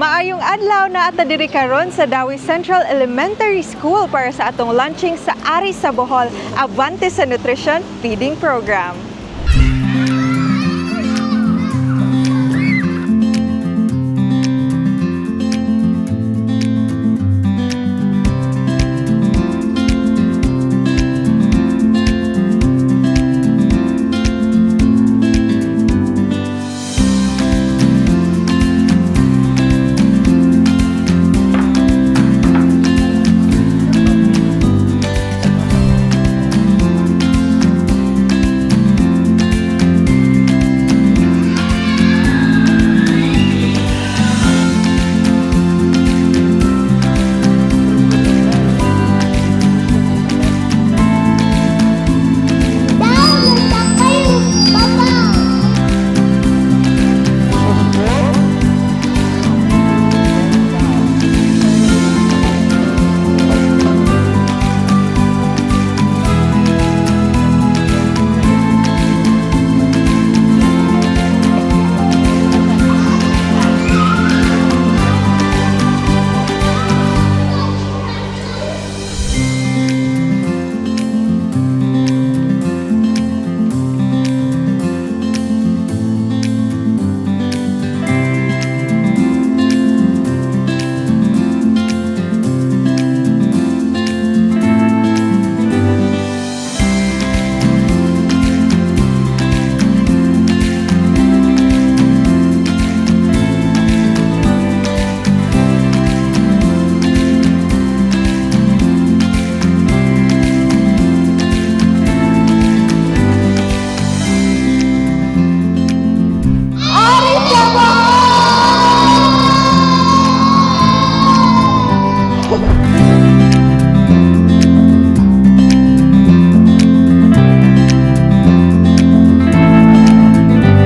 Maayong adlaw, naa ta diri karon sa Dauis Central Elementary School para sa atong launching sa Ari sa Bohol, Abante sa Nutrition Feeding Program.